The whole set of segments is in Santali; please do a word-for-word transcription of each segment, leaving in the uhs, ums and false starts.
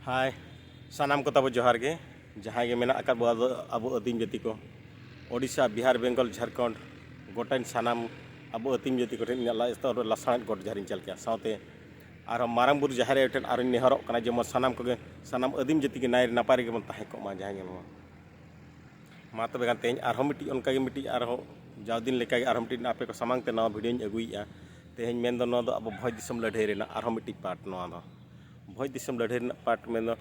ᱦᱟᱭ, ᱥᱟᱱᱟᱢ ᱠᱚ ᱛᱟᱵᱚ ᱡᱚᱦᱟᱨ ᱜᱮ᱾ ᱡᱟᱦᱟᱸᱭ ᱜᱮ ᱢᱮᱱᱟᱜ ᱟᱠᱟᱫ ᱵᱚ ᱟᱵᱚ, ᱟᱵᱚ ᱟᱹᱫᱤᱢ ᱡᱟᱹᱛᱤ ᱠᱚ, ᱳᱰᱤᱥᱟ, ᱵᱤᱦᱟᱨ, ᱵᱮᱝᱜᱚᱞ, ᱡᱷᱟᱲᱠᱷᱚᱸᱰ, ᱜᱚᱴᱟᱱ ᱥᱟᱱᱟᱢ ᱟᱵᱚ ᱟᱹᱫᱤᱢ ᱡᱟᱹᱛᱤ ᱠᱚᱴᱷᱮᱱ ᱤᱧᱟᱹᱜ ᱞᱟᱥᱟᱲᱦᱮᱫ ᱜᱚᱰ ᱡᱚᱦᱟᱨᱤᱧ ᱪᱟᱞ ᱠᱮᱜᱼᱟ᱾ ᱥᱟᱶᱛᱮ ᱟᱨᱦᱚᱸ ᱢᱟᱨᱟᱝ ᱵᱩᱨᱩ ᱡᱟᱦᱮᱨ ᱟᱭᱳ ᱴᱷᱮᱱ ᱟᱨᱚᱧ ᱱᱮᱦᱚᱨᱚᱜ ᱠᱟᱱᱟ, ᱡᱮᱢᱚᱱ ᱥᱟᱱᱟᱢ ᱠᱚᱜᱮ, ᱥᱟᱱᱟᱢ ᱟᱹᱫᱤᱢ ᱡᱟᱹᱛᱤ ᱜᱮ ᱱᱟᱭ ᱱᱟᱯᱟᱭ ᱨᱮᱜᱮ ᱵᱚᱱ ᱛᱟᱦᱮᱸ ᱠᱚᱜ ᱢᱟ᱾ ᱡᱟᱦᱟᱸᱭ ᱜᱮ ᱱᱚᱣᱟ ᱢᱟ ᱛᱚᱵᱮ ᱠᱷᱟᱱ ᱛᱮᱦᱮᱧ ᱟᱨᱦᱚᱸ ᱢᱤᱫᱴᱤᱡ ᱚᱱᱠᱟᱜᱮ ᱢᱤᱫᱴᱤᱡ ᱟᱨᱦᱚᱸ ᱡᱟᱣ ᱫᱤᱱ ᱞᱮᱠᱟᱜᱮ ᱟᱨᱦᱚᱸ ᱢᱤᱫᱴᱤᱡ ᱟᱯᱮ ᱠᱚ ᱥᱟᱢᱟᱝ ᱛᱮ ᱱᱟᱣᱟ ᱵᱷᱤᱰᱤᱭᱳᱧ ᱟᱹᱜᱩᱭᱮᱫᱼᱟ᱾ ᱛᱮᱦᱮᱧ ᱢᱮᱱᱫᱚ ᱱᱚᱣᱟ ᱫᱚ ᱟᱵᱚ ᱵᱷᱚᱸᱡᱽ ᱫᱤᱥᱚᱢ ᱞᱟᱹᱲᱦᱟᱹᱭ ᱨᱮᱱᱟᱜ ᱟᱨᱦᱚᱸ ᱢᱤᱫᱴᱤᱡ ᱯᱟᱨᱴ᱾ ᱱᱚᱣᱟ ᱫᱚ ᱵᱷᱚᱸᱡᱽ ᱫᱤᱥᱚᱢ ᱞᱟᱹᱲᱦᱟᱹᱭ ᱨᱮᱱᱟᱜ ᱯᱟᱨᱴ ᱢᱮᱱᱫᱚ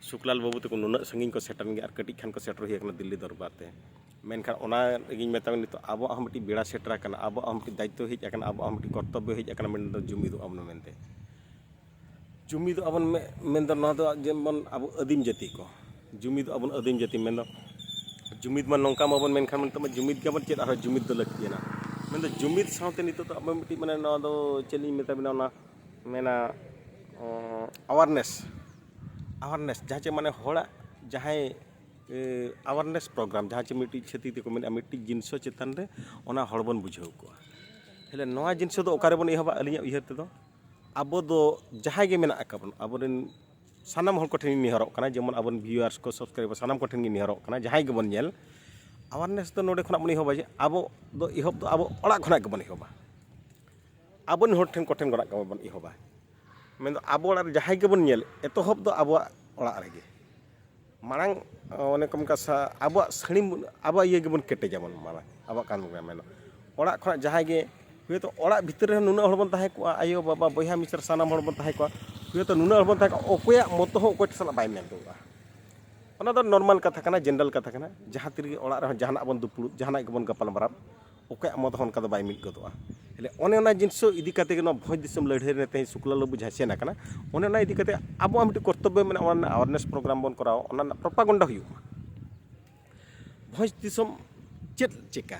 ᱥᱩᱠᱞᱟᱞ ᱵᱟᱹᱵᱩ ᱛᱟᱠᱚ ᱱᱩᱱᱟᱹᱜ ᱥᱟᱺᱜᱤᱧ ᱠᱚ ᱥᱮᱴᱮᱨ ᱜᱮ ᱟᱨ ᱠᱟᱹᱴᱤᱡ ᱠᱷᱟᱱ ᱠᱚ ᱥᱮᱴᱮᱨ ᱦᱩᱭ ᱟᱠᱟᱱᱟ ᱫᱤᱞᱞᱤ ᱫᱚᱨᱵᱟᱨ ᱛᱮ᱾ ᱢᱮᱱᱠᱷᱟᱱ ᱚᱱᱟ ᱨᱮᱜᱮᱧ ᱢᱮᱛᱟᱢᱟ, ᱱᱤᱛᱚᱜ ᱟᱵᱚᱣᱟᱜ ᱦᱚᱸ ᱢᱤᱫᱴᱤᱡ ᱵᱮᱲᱟ ᱥᱮᱴᱮᱨ ᱟᱠᱟᱱᱟ, ᱟᱵᱚᱣᱟᱜ ᱦᱚᱸ ᱢᱤᱫᱴᱤᱡ ᱫᱟᱭᱤᱛᱛᱚ ᱦᱮᱡ ᱟᱠᱟᱱᱟ, ᱟᱵᱚᱣᱟᱜ ᱦᱚᱸ ᱢᱤᱫᱴᱤᱡ ᱠᱚᱨᱛᱚᱵᱵᱚ ᱦᱮᱡ ᱟᱠᱟᱱᱟ, ᱢᱮᱱᱫᱚ ᱡᱩᱢᱤᱫᱚᱜ ᱟᱵᱚᱱ ᱢᱮᱱᱛᱮ᱾ ᱡᱩᱢᱤᱫᱚᱜ ᱟᱵᱚᱱ ᱢᱮ-, ᱢᱮᱱᱫᱚ ᱱᱚᱣᱟ ᱫᱚ ᱡᱮᱢᱚᱱ ᱟᱵᱚ ᱟᱹᱫᱤᱢ ᱡᱟᱹᱛᱤ ᱠᱚ, ᱡᱩᱢᱤᱫᱚᱜ ᱟᱵᱚᱱ ᱟᱹᱫᱤᱢ ᱡᱟᱹᱛᱤ, ᱢᱮᱱᱫᱚ ᱡᱩᱢᱤᱫ ᱢᱟ ᱱᱚᱝᱠᱟ ᱢᱟᱵᱚᱱ ᱢᱮᱱᱠᱷᱟᱱ ᱱᱤᱛᱚᱜ ᱢᱟ ᱡᱩᱢᱤᱫ ᱜᱮᱵᱚᱱ ᱪᱮᱫ ᱟᱨᱦᱚᱸ ᱡᱩᱢᱤᱫ ᱫᱚ ᱞᱟᱹᱠᱛᱤᱭᱟᱱᱟ᱾ ᱢᱮᱱᱫᱚ ᱡᱩᱢᱤᱫ ᱥᱟᱶᱛᱮ ᱱᱤᱛᱚᱜ ᱫᱚ ᱟᱵᱚ ᱢᱤᱫᱴᱤᱡ ᱢᱟᱱᱮ ᱱᱚᱣᱟ ᱫᱚ ᱪᱮᱫ ᱞᱤᱧ ᱢᱮᱛᱟ ᱵᱤᱱᱟ, ᱚᱱᱟ ᱢᱮᱱᱟ ᱟᱣᱟᱨᱱᱮᱥ, ᱟᱣᱟᱨᱱᱮᱥ ᱡᱟᱦᱟᱸ ᱪᱮ ᱢᱟᱱᱮ ᱦᱚᱲᱟᱜ ᱡᱟᱦᱟᱸᱭ ᱟᱣᱟᱨᱱᱮᱥ ᱯᱨᱳᱜᱨᱟᱢ, ᱡᱟᱦᱟᱸ ᱪᱮ ᱢᱤᱫᱴᱤᱡ ᱪᱷᱟᱹᱛᱤᱠ ᱛᱮᱠᱚ ᱢᱮᱱᱟ ᱢᱤᱫᱴᱤᱡ ᱡᱤᱱᱤᱥ ᱪᱮᱛᱟᱱ ᱨᱮ ᱚᱱᱟ ᱦᱚᱲ ᱵᱚᱱ ᱵᱩᱡᱷᱟᱹᱣ ᱠᱚᱣᱟ᱾ ᱛᱟᱦᱞᱮ ᱱᱚᱣᱟ ᱡᱤᱱᱤᱥ ᱫᱚ ᱚᱠᱟᱨᱮᱵᱚᱱ ᱮᱦᱚᱵᱟ? ᱟᱹᱞᱤᱧᱟᱜ ᱩᱭᱦᱟᱹᱨ ᱛᱮᱫᱚ ᱟᱵᱚ ᱫᱚ ᱡᱟᱦᱟᱸᱭ ᱜᱮ ᱢᱮᱱᱟᱜ ᱟᱠᱟᱫ ᱵᱚᱱ, ᱟᱵᱚᱨᱮᱱ ᱥᱟᱱᱟᱢ ᱦᱚᱲ ᱠᱚᱴᱷᱮᱱ ᱤᱧ ᱱᱮᱦᱚᱨᱚᱜ ᱠᱟᱱᱟ, ᱡᱮᱢᱚᱱ ᱟᱵᱚᱨᱮᱱ ᱵᱷᱤᱭᱩᱣᱟᱨᱥ ᱠᱚ, ᱥᱟᱵᱥᱠᱨᱟᱭᱵᱟᱨ, ᱥᱟᱱᱟᱢ ᱠᱚᱴᱷᱮᱱ ᱜᱮ ᱱᱮᱦᱚᱨᱚᱜ ᱠᱟᱱᱟ, ᱡᱟᱦᱟᱸᱭ ᱜᱮᱵᱚᱱ ᱧᱮᱞ, ᱟᱣᱟᱨᱱᱮᱥ ᱫᱚ ᱱᱚᱰᱮ ᱠᱷᱚᱱᱟᱜ ᱵᱚᱱ ᱮᱦᱚᱵᱟ ᱡᱮ ᱟᱵᱚ ᱫᱚ ᱮᱦᱚᱵ ᱫᱚ ᱟᱵᱚ ᱚᱲᱟᱜ ᱠᱷᱚᱱᱟᱜ ᱜᱮᱵᱚᱱ ᱮᱦᱚᱵᱟ᱾ ᱟᱵᱚᱨᱮᱱ ᱦᱚᱲ ᱴᱷᱮᱱ ᱠᱚᱴᱷᱮᱱ ᱠᱷᱚᱱᱟᱜ ᱜᱮᱵᱚᱱ ᱮᱦᱚᱵᱟ᱾ ᱢᱮᱱᱫᱚ ᱟᱵᱚ ᱚᱲᱟᱜ ᱨᱮ ᱡᱟᱦᱟᱸᱭ ᱜᱮᱵᱚᱱ ᱧᱮᱞ, ᱮᱛᱚᱦᱚᱵ ᱫᱚ ᱟᱵᱚᱣᱟᱜ ᱚᱲᱟᱜ ᱨᱮᱜᱮ ᱢᱟᱲᱟᱝ, ᱚᱱᱮ ᱠᱚ ᱢᱮᱱ ᱠᱟᱜ ᱥᱟ-, ᱟᱵᱚᱣᱟᱜ ᱥᱟᱹᱲᱤᱢ, ᱟᱵᱚᱣᱟᱜ ᱤᱭᱟᱹ ᱜᱮᱵᱚᱱ ᱠᱮᱴᱮᱡᱟᱵᱚᱱ ᱢᱟᱲᱟᱝ, ᱟᱵᱚᱣᱟᱜ ᱠᱟᱹᱢᱤ ᱠᱟᱱᱟ᱾ ᱢᱮᱱᱫᱚ ᱚᱲᱟᱜ ᱠᱷᱚᱱᱟᱜ ᱡᱟᱦᱟᱸᱭ ᱜᱮ, ᱦᱚᱭᱛᱳ ᱚᱲᱟᱜ ᱵᱷᱤᱛᱤᱨ ᱨᱮᱦᱚᱸ ᱱᱩᱱᱟᱹᱜ ᱦᱚᱲ ᱵᱚᱱ ᱛᱟᱦᱮᱸ ᱠᱚᱜᱼᱟ, ᱟᱭᱳ, ᱵᱟᱵᱟ, ᱵᱚᱭᱦᱟ, ᱢᱤᱥᱨᱟ, ᱥᱟᱱᱟᱢ ᱦᱚᱲ ᱵᱚᱱ ᱛᱟᱦᱮᱸ ᱠᱚᱜᱼᱟ, ᱦᱚᱭᱛᱳ ᱱᱩᱱᱟᱹᱜ ᱦᱚᱲ ᱵᱚᱱ ᱛᱟᱦᱮᱸ ᱠᱚᱜᱼᱟ, ᱚᱠᱚᱭᱟᱜ ᱢᱚᱛᱚ ᱦᱚᱸ ᱚᱠᱚᱭ ᱥᱟᱞᱟᱜ ᱵᱟᱭ ᱢᱮᱱ ᱫᱚᱜᱼᱟ᱾ ᱚᱱᱟ ᱫᱚ ᱱᱚᱨᱢᱟᱞ ᱠᱟᱛᱷᱟ ᱠᱟᱱᱟ, ᱡᱮᱱᱟᱨᱟᱞ ᱠᱟᱛᱷᱟ ᱠᱟᱱᱟ᱾ ᱡᱟᱦᱟᱸ ᱛᱤ ᱨᱮᱜᱮ ᱚᱲᱟᱜ ᱨᱮᱦᱚᱸ ᱡᱟᱦᱟᱱᱟᱜ ᱵᱚᱱ ᱫᱩᱯᱩᱲᱩᱵ, ᱡᱟᱦᱟᱱᱟᱜ ᱜᱮᱵᱚᱱ ᱜᱟᱯᱟᱞ ᱢᱟᱨᱟᱣ, ᱚᱠᱚᱭᱟᱜ ᱢᱚᱛ ᱦᱚᱸ ᱚᱱᱠᱟ ᱫᱚ ᱵᱟᱭ ᱢᱤᱫ ᱜᱚᱫᱚᱜᱼᱟ᱾ ᱦᱮᱞᱮ, ᱚᱱᱮ ᱚᱱᱟ ᱡᱤᱱᱤᱥ ᱤᱫᱤ ᱠᱟᱛᱮ ᱜᱮ ᱱᱚᱣᱟ ᱵᱷᱚᱸᱡᱽ ᱫᱤᱥᱚᱢ ᱞᱟᱹᱲᱦᱟᱹᱭ ᱨᱮ ᱛᱮᱦᱮᱧ ᱥᱩᱠᱞᱟᱞ ᱵᱟᱹᱵᱩ ᱡᱟᱦᱟᱸᱭ ᱥᱮᱱ ᱟᱠᱟᱱᱟ, ᱚᱱᱮ ᱚᱱᱟ ᱤᱫᱤ ᱠᱟᱛᱮ ᱟᱵᱚᱣᱟᱜ ᱢᱤᱫᱴᱤᱡ ᱠᱚᱨᱛᱚᱵᱵᱚ ᱢᱮᱱᱟᱜᱼᱟ, ᱚᱱᱟ ᱨᱮᱱᱟᱜ ᱟᱣᱟᱨᱱᱮᱥ ᱯᱨᱳᱜᱨᱟᱢ ᱵᱚᱱ ᱠᱚᱨᱟᱣᱟ, ᱚᱱᱟ ᱨᱮᱱᱟᱜ ᱯᱨᱚᱯᱟᱜᱚᱱᱰᱟ ᱦᱩᱭᱩᱜ ᱢᱟ᱾ ᱵᱷᱚᱸᱡᱽ ᱫᱤᱥᱚᱢ ᱪᱮᱫ ᱪᱮᱠᱟ?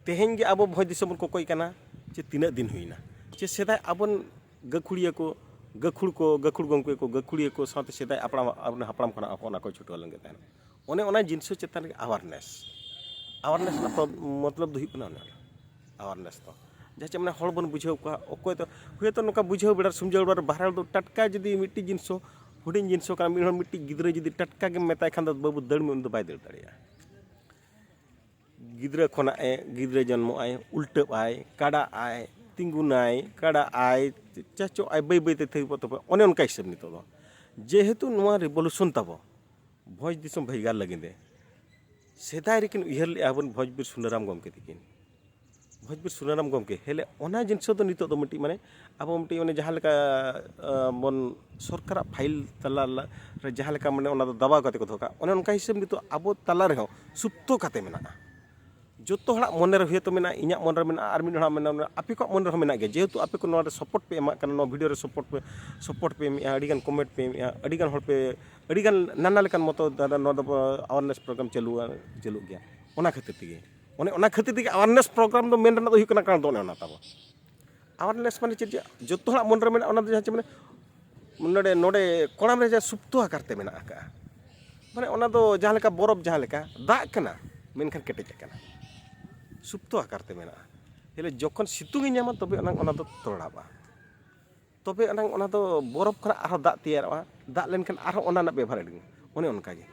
ᱛᱮᱦᱮᱧ ᱜᱮ ᱟᱵᱚ ᱵᱷᱚᱸᱡᱽ ᱫᱤᱥᱚᱢ ᱵᱚᱱ ᱠᱚᱠᱚᱭ ᱠᱟᱱᱟ ᱡᱮ ᱛᱤᱱᱟᱹᱜ ᱫᱤᱱ ᱦᱩᱭᱱᱟ, ᱡᱮ ᱥᱮᱫᱟᱭ ᱟᱵᱚᱱ ᱜᱟᱹᱠᱷᱩᱲᱤᱭᱟᱹ ᱠᱚ, ᱜᱟᱹᱠᱷᱩᱲ ᱠᱚ, ᱜᱟᱹᱠᱷᱩᱲ ᱜᱚᱢᱠᱮ ᱠᱚ, ᱜᱟᱹᱠᱷᱩᱲᱤᱭᱟᱹ ᱠᱚ ᱥᱟᱶᱛᱮ ᱥᱮᱫᱟᱭ ᱟᱯᱲᱟᱢ, ᱟᱵᱚᱨᱮᱱ ᱦᱟᱯᱲᱟᱢ ᱠᱷᱚᱱᱟᱜ ᱟᱵᱚ ᱚᱱᱟ ᱠᱚ ᱪᱷᱩᱴᱟᱹᱣ ᱞᱮᱱ ᱜᱮ ᱛᱟᱦᱮᱱᱟ᱾ ᱚᱱᱮ ᱚᱱᱟ ᱡᱤᱱᱤᱥ ᱪᱮᱛᱟᱱ ᱨᱮ ᱟᱣᱟᱨᱱᱮᱥ, ᱟᱣᱟᱨᱱᱮᱥ ᱨᱮᱱᱟᱜ ᱯᱨᱚ-, ᱢᱚᱛᱞᱚᱵ ᱫᱚ ᱦᱩᱭᱩᱜ ᱠᱟᱱᱟ ᱚᱱᱮ ᱚᱱᱟ ᱟᱣᱟᱨᱱᱮᱥ ᱫᱚ᱾ ᱡᱟᱦᱟᱸ ᱪᱮ ᱢᱟᱱᱮ ᱦᱚᱲ ᱵᱚᱱ ᱵᱩᱡᱷᱟᱹᱣ ᱠᱚᱣᱟ, ᱚᱠᱚᱭ ᱫᱚ ᱦᱚᱭᱛᱳ ᱱᱚᱝᱠᱟ ᱵᱩᱡᱷᱟᱹᱣ ᱵᱮᱲᱟ ᱥᱩᱢᱡᱷᱟᱹᱣ ᱵᱮᱲᱟ ᱵᱟᱦᱨᱮ ᱫᱚ ᱴᱟᱴᱠᱟ ᱡᱩᱫᱤ ᱢᱤᱫᱴᱤᱡ ᱡᱤᱱᱤᱥ ᱦᱚᱸ ᱦᱩᱰᱤᱧ ᱡᱤᱱᱤᱥ ᱦᱚᱸ ᱠᱟᱱᱟ᱾ ᱢᱤᱫ ᱦᱚᱲ ᱢᱤᱫᱴᱤᱡ ᱜᱤᱫᱽᱨᱟᱹ ᱡᱩᱫᱤ ᱴᱟᱴᱠᱟ ᱜᱮᱢ ᱢᱮᱛᱟᱭ ᱠᱷᱟᱱ ᱫᱚ, "ᱵᱟᱹᱵᱩ ᱫᱟᱹᱲ ᱢᱮ", ᱩᱱᱤ ᱫᱚ ᱵᱟᱭ ᱫᱟᱹᱲ ᱫᱟᱲᱮᱭᱟᱜᱼᱟ᱾ ᱜᱤᱫᱽᱨᱟᱹ ᱠᱷᱚᱱᱟᱜ ᱮ, ᱜᱤᱫᱽᱨᱟᱹ ᱡᱚᱱᱢᱚᱜ ᱟᱭ, ᱩᱞᱴᱟᱹᱜ ᱟᱭ, ᱠᱟᱰᱟᱜ ᱟᱭ, ᱛᱤᱸᱜᱩᱱᱟᱭ, ᱠᱟᱰᱟᱜ ᱟᱭ, ᱪᱟᱪᱚᱜ ᱟᱭ, ᱵᱟᱹᱭ ᱵᱟᱹᱭ ᱛᱮ ᱛᱷᱤᱨ ᱯᱚᱛᱚᱵ, ᱚᱱᱮ ᱚᱱᱠᱟ ᱦᱤᱥᱟᱹᱵ ᱱᱤᱛᱚᱜ ᱫᱚ᱾ ᱡᱮᱦᱮᱛᱩ ᱱᱚᱣᱟ revolution ᱛᱟᱵᱚ, ᱵᱷᱚᱸᱡᱽ ᱫᱤᱥᱚᱢ ᱵᱷᱮᱜᱟᱨ ᱞᱟᱹᱜᱤᱫ ᱮ, ᱥᱮᱫᱟᱭ ᱨᱮᱠᱤᱱ ᱩᱭᱦᱟᱹᱨ ᱞᱮᱜᱼᱟ ᱟᱵᱚᱨᱮᱱ ᱵᱷᱚᱸᱡᱽ ᱵᱤᱨ ᱥᱩᱱᱟᱹᱨᱟᱢ ᱜᱚᱢᱠᱮ ᱛᱟᱹᱠᱤᱱ᱾ ᱵᱷᱚᱸᱡᱽ ᱵᱤᱨ ᱥᱩᱱᱟᱹᱨᱟᱢ ᱜᱚᱢᱠᱮ, ᱦᱮᱞᱮ ᱚᱱᱟ ᱡᱤᱱᱤᱥ ᱫᱚ ᱱᱤᱛᱚᱜ ᱫᱚ ᱢᱤᱫᱴᱤᱡ, ᱢᱟᱱᱮ, ᱟᱵᱚ ᱢᱤᱫᱴᱤᱡ, ᱚᱱᱮ ᱡᱟᱦᱟᱸ ᱞᱮᱠᱟ, ᱟᱸ, ᱵᱚᱱ ᱥᱚᱨᱠᱟᱨᱟᱜ file ᱛᱟᱞᱟ ᱨᱮ ᱡᱟᱦᱟᱸ ᱞᱮᱠᱟ, ᱢᱟᱱᱮ, ᱚᱱᱟ ᱫᱚ ᱫᱟᱵᱟᱣ ᱠᱟᱛᱮ ᱠᱚ ᱫᱚᱦᱚ ᱠᱟᱜᱼᱟ, ᱚᱱᱮ ᱚᱱᱠᱟ ᱦᱤᱥᱟᱹᱵ ᱱᱤᱛᱚᱜ ᱟᱵᱚ ᱛᱟᱞᱟ ᱨᱮᱦᱚᱸ ᱥᱩᱯᱛᱚ ᱠᱟᱛᱮ ᱢᱮᱱᱟᱜᱼᱟ᱾ ᱡᱚᱛᱚ ᱦᱚᱲᱟᱜ ᱢᱚᱱᱮ ᱨᱮ ᱦᱚᱭᱛᱳ ᱢᱮᱱᱟᱜᱼᱟ, ᱤᱧᱟᱹᱜ ᱢᱚᱱᱮ ᱨᱮ ᱢᱮᱱᱟᱜᱼᱟ, ᱟᱨ ᱢᱤᱫ ᱦᱚᱲᱟᱜ ᱢᱚᱱᱮ ᱨᱮ ᱢᱮᱱᱟᱜᱼᱟ, ᱟᱯᱮ ᱠᱚᱣᱟᱜ ᱢᱚᱱᱮ ᱨᱮᱦᱚᱸ ᱢᱮᱱᱟᱜ ᱜᱮᱭᱟ᱾ ᱡᱮᱦᱮᱛᱩ ᱟᱯᱮ ᱠᱚ ᱱᱚᱣᱟ ᱨᱮ support ᱯᱮ ᱮᱢᱟᱜ ᱠᱟᱱᱟ, ᱱᱚᱣᱟ video ᱨᱮ support ᱯᱮ, support ᱯᱮ ᱮᱢᱮᱜᱼᱟ, ᱟᱹᱰᱤᱜᱟᱱ comment ᱯᱮ ᱮᱢᱮᱜᱼᱟ, ᱟᱹᱰᱤᱜᱟᱱ ᱦᱚᱲ ᱯᱮ, ᱟᱹᱰᱤᱜᱟᱱ ᱱᱟᱱᱟ ᱞᱮᱠᱟᱱ ᱢᱚᱛᱚ ᱫᱟᱫᱟ, ᱱᱚᱣᱟ ᱫᱚ awareness program ᱪᱟᱹᱞᱩᱜᱼᱟ, ᱪᱟᱹᱞᱩᱜ ᱜᱮᱭᱟ᱾ ᱚᱱᱟ ᱠᱷᱟᱹᱛᱤᱨ ᱛᱮᱜᱮ, ᱚᱱᱮ ᱚᱱᱟ ᱠᱷᱟᱹᱛᱤᱨ ᱛᱮᱜᱮ awareness program ᱫᱚ ᱢᱮᱱ ᱨᱮᱱᱟᱜ ᱫᱚ ᱦᱩᱭᱩᱜ ᱠᱟᱱᱟ, ᱠᱟᱨᱚᱱ ᱫᱚ ᱚᱱᱮ ᱚᱱᱟ ᱛᱟᱵᱚ᱾ Awareness ᱢᱟᱱᱮ ᱪᱮᱫ? ᱡᱮ ᱡᱚᱛᱚ ᱦᱚᱲᱟᱜ ᱢᱚᱱ ᱨᱮ ᱢᱮᱱᱟᱜᱼᱟ, ᱚᱱᱟ ᱫᱚ ᱡᱟᱦᱟᱸ ᱪᱮ, ᱢᱟᱱᱮ, ᱱᱚᱰᱮ, ᱱᱚᱰᱮ ᱠᱚᱲᱟᱢ ᱨᱮ ᱡᱟᱦᱟᱸ ᱥᱩᱯᱛᱚ ᱟᱠᱟᱨ ᱛᱮ ᱢᱮᱱᱟᱜ ᱟᱠᱟᱜᱼᱟ, ᱢᱟᱱᱮ, ᱚᱱᱟ ᱫᱚ ᱡᱟᱦᱟᱸ ᱞᱮᱠᱟ ᱵᱚᱨᱚᱯᱷ ᱡᱟᱦᱟᱸ ᱞᱮᱠᱟ ᱫᱟᱜ ᱠᱟᱱᱟ, ᱢᱮᱱᱠᱷᱟᱱ ᱠᱮᱴᱮᱡ ᱟᱠᱟᱱᱟ, ᱥᱩᱯᱛᱚ ᱟᱠᱟᱨ ᱛᱮ ᱢᱮᱱᱟᱜᱼᱟ᱾ ᱦᱮᱞᱮ ᱡᱚᱠᱷᱚᱱ ᱥᱤᱛᱩᱝ ᱮ ᱧᱟᱢᱟ, ᱛᱚᱵᱮ ᱟᱱᱟᱝ ᱚᱱᱟ ᱫᱚ ᱛᱚᱨᱟᱜᱼᱟ, ᱛᱚᱵᱮ ᱟᱱᱟᱝ ᱚᱱᱟ ᱫᱚ ᱵᱚᱨᱚᱯᱷ ᱠᱷᱚᱱᱟᱜ ᱟᱨᱦᱚᱸ ᱫᱟᱜ ᱛᱮᱭᱟᱨᱚᱜᱼᱟ, ᱫᱟᱜ ᱞᱮᱱᱠᱷᱟᱱ ᱟᱨᱦᱚᱸ ᱚᱱᱟ ᱨᱮᱱᱟᱜ ᱵᱮᱵᱷᱟᱨ ᱟᱹᱰᱤ, ᱚᱱᱮ ᱚᱱᱠᱟ ᱜᱮ᱾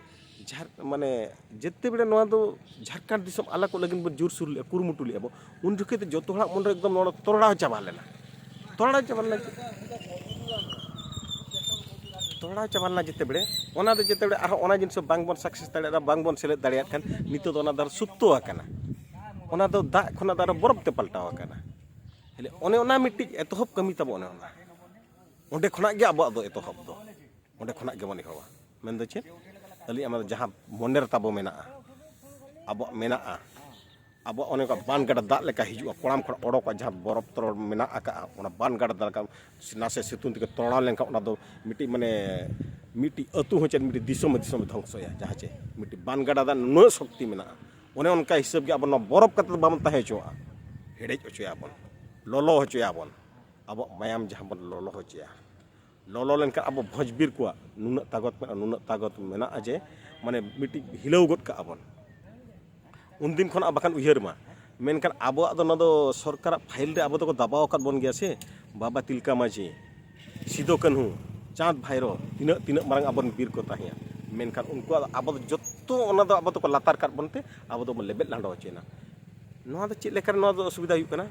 ᱡᱷᱟᱨ-, ᱢᱟᱱᱮ, ᱡᱮᱛᱮ ᱵᱮᱲᱟ ᱱᱚᱣᱟ ᱫᱚ ᱡᱷᱟᱲᱠᱷᱚᱸᱰ ᱫᱤᱥᱚᱢ ᱟᱞᱟ ᱠᱚ ᱞᱟᱹᱜᱤᱫ ᱵᱚᱱ ᱡᱳᱨ ᱥᱩᱨ ᱞᱮᱫᱼᱟ, ᱠᱩᱨᱩᱢᱩᱴᱩ ᱞᱮᱫᱼᱟ ᱵᱚ, ᱩᱱ ᱡᱚᱠᱷᱮᱡ ᱫᱚ ᱡᱚᱛᱚ ᱦᱚᱲᱟᱜ ᱢᱚᱱᱮ ᱮᱠᱫᱚᱢ ᱱᱚᱣᱟ ᱛᱚᱨᱲᱟᱣ ᱪᱟᱵᱟ ᱞᱮᱱᱟ, ᱛᱚᱨᱲᱟᱣ ᱪᱟᱵᱟ ᱞᱮᱱᱟ᱾ ᱛᱚᱨᱲᱟᱣ ᱪᱟᱵᱟ ᱞᱮᱱᱟ ᱡᱮᱛᱮ ᱵᱮᱲᱮ, ᱚᱱᱟ ᱫᱚ ᱡᱮᱛᱮ ᱵᱮᱲᱮ ᱟᱨᱦᱚᱸ ᱚᱱᱟ ᱡᱤᱱᱤᱥ ᱵᱟᱝ ᱵᱚᱱ success ᱫᱟᱲᱮᱭᱟᱜᱼᱟ, ᱵᱟᱝ ᱵᱚᱱ ᱥᱮᱞᱮᱫ ᱫᱟᱲᱮᱭᱟᱜ ᱠᱷᱟᱱ, ᱱᱤᱛᱚᱜ ᱫᱚ ᱚᱱᱟ ᱫᱚ ᱟᱨᱦᱚᱸ ᱥᱩᱯᱛᱚ ᱟᱠᱟᱱᱟ, ᱚᱱᱟ ᱫᱚ ᱫᱟᱜ ᱠᱷᱚᱱᱟᱜ ᱫᱚ ᱟᱨᱦᱚᱸ ᱵᱚᱨᱚᱯᱷ ᱛᱮ ᱯᱟᱞᱴᱟᱣ ᱟᱠᱟᱱᱟ᱾ ᱦᱮᱞᱮ ᱚᱱᱮ ᱚᱱᱟ ᱢᱤᱫᱴᱤᱡ ᱮᱛᱚᱦᱚᱵ ᱠᱟᱹᱢᱤ ᱛᱟᱵᱚ, ᱚᱱᱮ ᱚᱱᱟ, ᱚᱸᱰᱮ ᱠᱷᱚᱱᱟᱜ ᱜᱮ ᱟᱵᱚᱣᱟᱜ ᱫᱚ ᱮᱛᱚᱦᱚᱵ ᱫᱚ᱾ ᱚᱸᱰᱮ ᱠᱷᱚᱱᱟᱜ ᱜᱮᱵᱚᱱ ᱮᱦᱚᱵᱟ᱾ ᱢᱮᱱᱫᱚ ᱪᱮᱫ? ᱟᱹᱞᱤᱧ ᱟᱢᱟᱜ ᱡᱟᱦᱟᱸ ᱢᱚᱱᱮ ᱨᱮ ᱛᱟᱵᱚ ᱢᱮᱱᱟᱜᱼᱟ, ᱟᱵᱚᱣᱟᱜ ᱢᱮᱱᱟᱜᱼᱟ, ᱟᱵᱚᱣᱟᱜ ᱚᱱᱮ ᱚᱱᱠᱟ ᱵᱟᱱ ᱜᱟᱰᱟ ᱫᱟᱜ ᱞᱮᱠᱟ ᱦᱤᱡᱩᱜᱼᱟ, ᱠᱚᱲᱟᱢ ᱠᱷᱚᱱ ᱚᱰᱚᱠᱚᱜᱼᱟ, ᱡᱟᱦᱟᱸ ᱵᱚᱨᱚᱯᱷ ᱛᱚᱨᱚᱞ ᱢᱮᱱᱟᱜ ᱟᱠᱟᱜᱼᱟ, ᱚᱱᱟ ᱵᱟᱱ ᱜᱟᱰᱟ ᱫᱟᱜ ᱞᱮᱠᱟ ᱱᱟᱥᱮ ᱥᱤᱛᱩᱝ ᱛᱮᱜᱮ ᱛᱚᱨᱟᱣ ᱞᱮᱱᱠᱷᱟᱱ, ᱚᱱᱟ ᱫᱚ ᱢᱤᱫᱴᱤᱡ, ᱢᱟᱱᱮ, ᱢᱤᱫᱴᱤᱡ ᱟᱹᱛᱩ ᱦᱚᱸ ᱪᱮᱫ, ᱢᱤᱫᱴᱤᱡ ᱫᱤᱥᱚᱢ ᱦᱚᱸ ᱫᱤᱥᱚᱢ ᱮ ᱫᱷᱚᱝᱥᱚᱭᱟ᱾ ᱡᱟᱦᱟᱸ ᱪᱮ ᱢᱤᱫᱴᱤᱡ ᱵᱟᱱ ᱜᱟᱰᱟ ᱫᱟᱜ ᱱᱩᱱᱟᱹᱜ ᱥᱚᱠᱛᱤ ᱢᱮᱱᱟᱜᱼᱟ, ᱚᱱᱮ ᱚᱱᱠᱟ ᱦᱤᱥᱟᱹᱵ ᱜᱮ ᱟᱵᱚ ᱱᱚᱣᱟ ᱵᱚᱨᱚᱯᱷ ᱠᱟᱛᱮ ᱫᱚ ᱵᱟᱵᱚᱱ ᱛᱟᱦᱮᱸ ᱦᱚᱪᱚᱣᱟᱜᱼᱟ, ᱦᱮᱰᱮᱡ ᱦᱚᱪᱚᱭᱟᱵᱚᱱ, ᱞᱚᱞᱚ ᱦᱚᱪᱚᱭᱟᱵᱚᱱ, ᱟᱵᱚᱣᱟᱜ ᱢᱟᱭᱟᱢ ᱡᱟᱦᱟᱸ ᱵᱚᱱ ᱞᱚᱞᱚ ᱦᱚᱪᱚᱭᱟ᱾ ᱞᱚᱞᱚ ᱞᱮᱱᱠᱷᱟᱱ ᱟᱵᱚ ᱵᱷᱚᱸᱡᱽ ᱵᱤᱨ ᱠᱚᱣᱟᱜ ᱱᱩᱱᱟᱹᱜ ᱛᱟᱜᱚᱛ ᱢᱮᱱᱟᱜᱼᱟ, ᱱᱩᱱᱟᱹᱜ ᱛᱟᱜᱚᱛ ᱢᱮᱱᱟᱜᱼᱟ ᱡᱮ, ᱢᱟᱱᱮ, ᱢᱤᱫᱴᱤᱡ ᱦᱤᱞᱟᱹᱣ ᱜᱚᱫ ᱠᱟᱜᱼᱟ ᱵᱚᱱ᱾ ᱩᱱᱫᱤᱱ ᱠᱷᱚᱱᱟᱜ ᱵᱟᱠᱷᱟᱱ ᱩᱭᱦᱟᱹᱨ ᱢᱟ, ᱢᱮᱱᱠᱷᱟᱱ ᱟᱵᱚᱣᱟᱜ ᱫᱚ ᱱᱚᱣᱟ ᱫᱚ ᱥᱚᱨᱠᱟᱨᱟᱜ file ᱨᱮ ᱟᱵᱚ ᱫᱚᱠᱚ ᱫᱟᱵᱟᱣ ᱟᱠᱟᱫ ᱵᱚᱱ ᱜᱮᱭᱟ ᱥᱮ, ᱵᱟᱵᱟ ᱛᱤᱞᱠᱟ ᱢᱟᱹᱡᱷᱤ, ᱥᱤᱫᱚ ᱠᱟᱹᱱᱦᱩ, ᱪᱟᱸᱫᱽ ᱵᱷᱟᱭᱨᱳ, ᱛᱤᱱᱟᱹᱜ ᱛᱤᱱᱟᱹᱜ ᱢᱟᱨᱟᱝ ᱟᱵᱚᱨᱮᱱ ᱵᱤᱨ ᱠᱚ ᱛᱟᱦᱮᱸᱭᱟ, ᱢᱮᱱᱠᱷᱟᱱ ᱩᱱᱠᱩᱣᱟᱜ ᱫᱚ ᱟᱵᱚ ᱫᱚ ᱡᱚᱛᱚ ᱚᱱᱟ ᱫᱚ ᱟᱵᱚ ᱫᱚᱠᱚ ᱞᱟᱛᱟᱨ ᱠᱟᱫ ᱵᱚᱱ ᱛᱮ ᱟᱵᱚ ᱫᱚᱵᱚᱱ ᱞᱮᱵᱮᱫ ᱞᱟᱸᱰᱚ ᱦᱚᱪᱚᱭᱮᱱᱟ᱾ ᱱᱚᱣᱟ ᱫᱚ ᱪᱮᱫ ᱞᱮᱠᱟᱨᱮ ᱱᱚᱣᱟ ᱫᱚ ᱚᱥᱩᱵᱤᱫᱷᱟ ᱦᱩᱭᱩᱜ ᱠᱟᱱᱟ?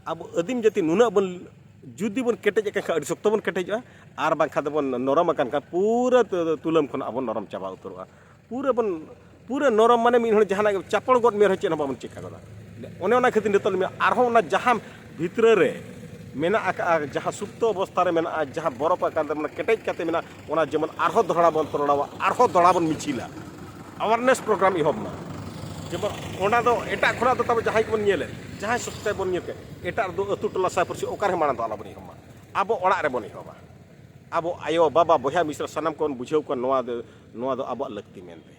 ᱟᱵᱚ ᱟᱹᱫᱤᱢ ᱡᱟᱹᱛᱤ ᱱᱩᱱᱟᱹᱜ ᱵᱚᱱ, ᱡᱩᱫᱤ ᱵᱚᱱ ᱠᱮᱴᱮᱡ ᱟᱠᱟᱱ ᱠᱷᱟᱱ ᱟᱹᱰᱤ ᱥᱚᱠᱛᱚ ᱵᱚᱱ ᱠᱮᱴᱮᱡᱚᱜᱼᱟ, ᱟᱨ ᱵᱟᱝᱠᱷᱟᱱ ᱫᱚᱵᱚᱱ ᱱᱚᱨᱚᱢ ᱟᱠᱟᱱ ᱠᱷᱟᱱ ᱯᱩᱨᱟᱹ ᱛᱩ-, ᱛᱩᱞᱟᱹᱢ ᱠᱷᱚᱱ ᱟᱵᱚ ᱱᱚᱨᱚᱢ ᱪᱟᱵᱟ ᱩᱛᱟᱹᱨᱚᱜᱼᱟ᱾ ᱯᱩᱨᱟᱹ ᱵᱚᱱ, ᱯᱩᱨᱟᱹ ᱱᱚᱨᱚᱢ ᱢᱟᱱᱮ ᱢᱤᱫ ᱦᱚᱲ ᱡᱟᱦᱟᱱᱟᱜ ᱜᱮ ᱪᱟᱯᱚᱲ ᱜᱚᱫ ᱢᱮ ᱨᱮᱦᱚᱸ ᱪᱮᱫ ᱦᱚᱸ ᱵᱟᱵᱚᱱ ᱪᱤᱠᱟ ᱜᱚᱫᱟ᱾ ᱚᱱᱮ ᱚᱱᱟ ᱠᱷᱟᱹᱛᱤᱨ ᱱᱤᱛᱚᱜ ᱞᱤᱧ ᱢᱮᱱᱟ, ᱟᱨᱦᱚᱸ ᱚᱱᱟ ᱡᱟᱦᱟᱸ ᱵᱷᱤᱛᱨᱤ ᱨᱮ ᱢᱮᱱᱟᱜ ᱟᱠᱟᱫᱼᱟ, ᱡᱟᱦᱟᱸ ᱥᱩᱯᱛᱚ ᱚᱵᱚᱥᱛᱷᱟ ᱨᱮ ᱢᱮᱱᱟᱜᱼᱟ, ᱡᱟᱦᱟᱸ ᱵᱚᱨᱚᱯ ᱟᱠᱟᱱ ᱛᱟᱵᱚᱱᱟ, ᱠᱮᱴᱮᱡ ᱠᱟᱛᱮ ᱢᱮᱱᱟᱜᱼᱟ, ᱚᱱᱟ ᱡᱮᱢᱚᱱ ᱟᱨᱦᱚᱸ ᱫᱚᱦᱲᱟ ᱵᱚᱱ ᱛᱚᱨᱟᱣᱟ, ᱟᱨᱦᱚᱸ ᱫᱚᱦᱲᱟ ᱵᱚᱱ ᱢᱤᱪᱷᱤᱞᱟ, ᱟᱣᱟᱨᱱᱮᱥ ᱯᱨᱳᱜᱨᱟᱢ ᱮᱦᱚᱵ ᱢᱟ᱾ ᱡᱮᱢᱚᱱ ᱚᱱᱟ ᱫᱚ ᱮᱴᱟᱜ ᱠᱷᱚᱱᱟᱜ ᱫᱚ ᱛᱟᱵᱚ ᱡᱟᱦᱟᱸᱭ ᱜᱮᱵᱚᱱ ᱧᱮᱞᱮᱫ, ᱡᱟᱦᱟᱸᱭ ᱥᱚᱥᱛᱟ ᱵᱚᱱ ᱧᱮᱞ ᱠᱮᱫ, ᱮᱴᱟᱜ ᱨᱮᱫᱚ ᱟᱹᱛᱩ ᱴᱚᱞᱟ ᱥᱟᱭ ᱯᱩᱲᱥᱤ ᱚᱠᱟ ᱨᱮᱦᱚᱸ ᱢᱟᱲᱟᱝ ᱫᱚ ᱟᱞᱚᱵᱚᱱ ᱮᱦᱚᱵ ᱢᱟ᱾ ᱟᱵᱚ ᱚᱲᱟᱜ ᱨᱮᱵᱚᱱ ᱮᱦᱚᱵᱟ᱾ ᱟᱵᱚ ᱟᱭᱳ, ᱵᱟᱵᱟ, ᱵᱚᱭᱦᱟ, ᱢᱤᱥᱨᱟ ᱥᱟᱱᱟᱢ ᱠᱚᱵᱚᱱ ᱵᱩᱡᱷᱟᱹᱣ ᱠᱚᱣᱟ ᱱᱚᱣᱟ ᱫᱚ, ᱱᱚᱣᱟ ᱫᱚ ᱟᱵᱚᱣᱟᱜ ᱞᱟᱹᱠᱛᱤ ᱢᱮᱱᱛᱮ᱾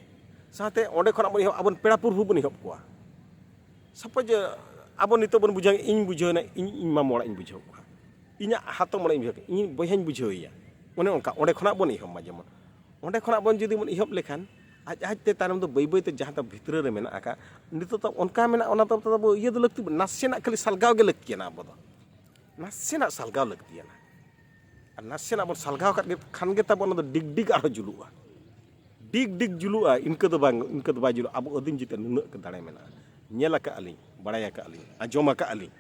ᱥᱟᱶᱛᱮ ᱚᱸᱰᱮ ᱠᱷᱚᱱᱟᱜ ᱵᱚᱱ ᱮᱦᱚᱵ, ᱟᱵᱚ ᱯᱮᱲᱟ ᱯᱩᱨᱵᱷᱩ ᱵᱚᱱ ᱮᱦᱚᱵ ᱠᱚᱣᱟ᱾ ᱥᱟᱯᱳᱡᱽ, ᱟᱵᱚ ᱱᱤᱛᱚᱜ ᱵᱚᱱ ᱵᱩᱡᱷᱟᱹᱣ, ᱤᱧ ᱵᱩᱡᱷᱟᱹᱣ ᱮᱱᱟ, ᱤᱧ, ᱤᱧ ᱢᱟᱢᱚ ᱚᱲᱟᱜ ᱤᱧ ᱵᱩᱡᱷᱟᱹᱣ ᱠᱚᱣᱟ, ᱤᱧᱟᱹᱜ ᱦᱟᱛᱚᱢ ᱚᱲᱟᱜ ᱤᱧ ᱵᱩᱡᱷᱟᱹᱣ ᱠᱚᱣᱟ, ᱤᱧ ᱵᱚᱭᱦᱟᱧ ᱵᱩᱡᱷᱟᱹᱣᱮᱭᱟ, ᱚᱱᱮ ᱚᱱᱠᱟ ᱚᱸᱰᱮ ᱠᱷᱚᱱᱟᱜ ᱵᱚᱱ ᱮᱦᱚᱵ ᱢᱟ᱾ ᱡᱮᱢᱚᱱ ᱚᱸᱰᱮ ᱠᱷᱚᱱᱟᱜ ᱵᱚᱱ ᱡᱩᱫᱤ ᱵᱚᱱ ᱮᱦᱚᱵ ᱞᱮᱠᱷᱟᱱ, ᱟᱡ ᱟᱡᱛᱮ ᱛᱟᱭᱱᱚᱢ ᱫᱚ ᱵᱟᱹᱭ ᱵᱟᱹᱭᱛᱮ ᱡᱟᱦᱟᱸ ᱫᱚ ᱵᱷᱤᱛᱨᱤ ᱨᱮ ᱢᱮᱱᱟᱜ ᱟᱠᱟᱫ, ᱱᱤᱛᱚᱜ ᱫᱚ ᱚᱱᱠᱟ ᱢᱮᱱᱟᱜ, ᱚᱱᱟ ᱫᱚ ᱟᱵᱚ ᱤᱭᱟᱹ ᱫᱚ ᱞᱟᱹᱠᱛᱤ, ᱱᱟᱥᱮᱱᱟᱜ ᱠᱷᱟᱹᱞᱤ ᱥᱟᱞᱜᱟᱣ ᱜᱮ ᱞᱟᱹᱠᱛᱤᱭᱟᱱᱟ᱾ ᱟᱵᱚ ᱫᱚ ᱱᱟᱥᱮᱱᱟᱜ ᱥᱟᱞᱜᱟᱣ ᱞᱟᱹᱠᱛᱤᱭᱟᱱᱟ᱾ ᱟᱨ ᱱᱟᱥᱮᱱᱟᱜ ᱵᱚᱱ ᱥᱟᱞᱜᱟᱣ ᱠᱟᱜ ᱜᱮ ᱠᱷᱟᱱ ᱜᱮ ᱛᱟᱵᱚ ᱚᱱᱟ ᱫᱚ ᱰᱤᱜᱽ ᱰᱤᱜᱽ ᱟᱨᱦᱚᱸ ᱡᱩᱞᱩᱜᱼᱟ᱾ ᱰᱤᱜᱽ ᱰᱤᱜᱽ ᱡᱩᱞᱩᱜᱼᱟ, ᱤᱱᱠᱟᱹ ᱫᱚ ᱵᱟᱝ, ᱤᱱᱠᱟᱹ ᱫᱚ ᱵᱟᱭ ᱡᱩᱞᱩᱜᱼᱟ᱾ ᱟᱵᱚ ᱟᱹᱫᱤᱢ ᱡᱟᱹᱛᱤ ᱱᱩᱱᱟᱹᱜ ᱜᱮ ᱫᱟᱲᱮ ᱢᱮᱱᱟᱜᱼᱟ᱾ ᱧᱮᱞ ᱟᱠᱟᱫ ᱟᱹᱞᱤᱧ, ᱵᱟᱲᱟᱭ ᱟᱠᱟᱫ ᱟᱹᱞᱤᱧ, ᱟᱸᱡᱚᱢ ᱟᱠᱟᱫ ᱟᱹᱞᱤᱧ,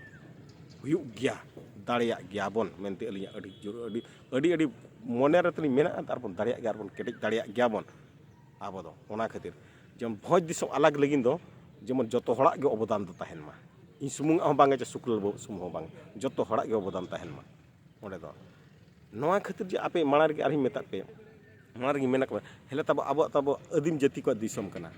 ᱦᱩᱭᱩᱜ ᱜᱮᱭᱟ, ᱫᱟᱲᱮᱭᱟᱜ ᱜᱮᱭᱟ ᱵᱚᱱ ᱢᱮᱱᱛᱮ ᱟᱹᱞᱤᱧᱟᱜ ᱟᱹᱰᱤ ᱡᱳᱨ, ᱟᱹᱰᱤ, ᱟᱹᱰᱤ, ᱟᱹᱰᱤ ᱢᱚᱱᱮ ᱨᱮ ᱛᱟᱹᱞᱤᱧ ᱢᱮᱱᱟᱜᱼᱟ᱾ ᱟᱨ ᱵᱚᱱ ᱫᱟᱲᱮᱭᱟᱜ ᱜᱮᱭᱟ, ᱟᱨ ᱵᱚᱱ ᱠᱮᱴᱮᱡ ᱫᱟᱲᱮᱭᱟᱜ ᱜᱮᱭᱟ ᱵᱚᱱ᱾ ᱟᱵᱚ ᱫᱚ ᱚᱱᱟ ᱠᱷᱟᱹᱛᱤᱨ ᱡᱮᱢᱚᱱ ᱵᱷᱚᱸᱡᱽ ᱫᱤᱥᱚᱢ ᱟᱞᱟᱜᱽ ᱞᱟᱹᱜᱤᱫ ᱫᱚ ᱡᱮᱢᱚᱱ ᱡᱚᱛᱚ ᱦᱚᱲᱟᱜ ᱜᱮ ᱚᱵᱚᱫᱟᱱ ᱫᱚ ᱛᱟᱦᱮᱱ ᱢᱟ᱾ ᱤᱧ ᱥᱩᱢᱩᱝᱟᱜ ᱦᱚᱸ ᱵᱟᱝ ᱪᱮ ᱥᱩᱠᱞᱟᱹ ᱵᱟᱹᱵᱩ ᱥᱩᱢᱩᱝ ᱦᱚᱸ ᱵᱟᱝ, ᱡᱚᱛᱚ ᱦᱚᱲᱟᱜ ᱜᱮ ᱚᱵᱚᱫᱟᱱ ᱛᱟᱦᱮᱱ ᱢᱟ ᱚᱸᱰᱮ ᱫᱚ᱾ ᱱᱚᱣᱟ ᱠᱷᱟᱹᱛᱤᱨ ᱡᱮ ᱟᱯᱮ ᱢᱟᱲᱟᱝ ᱨᱮᱜᱮ ᱟᱨᱦᱚᱸᱧ ᱢᱮᱛᱟᱫ ᱯᱮ, ᱢᱟᱲᱟᱝ ᱨᱮᱜᱮᱧ ᱢᱮᱱᱟ ᱠᱚ, ᱦᱮᱞᱮ ᱛᱟᱵᱚ ᱟᱵᱚᱣᱟᱜ ᱛᱟᱵᱚ ᱟᱹᱫᱤᱢ ᱡᱟᱹᱛᱤ ᱠᱚᱣᱟᱜ ᱫᱤᱥᱚᱢ ᱠᱟᱱᱟ᱾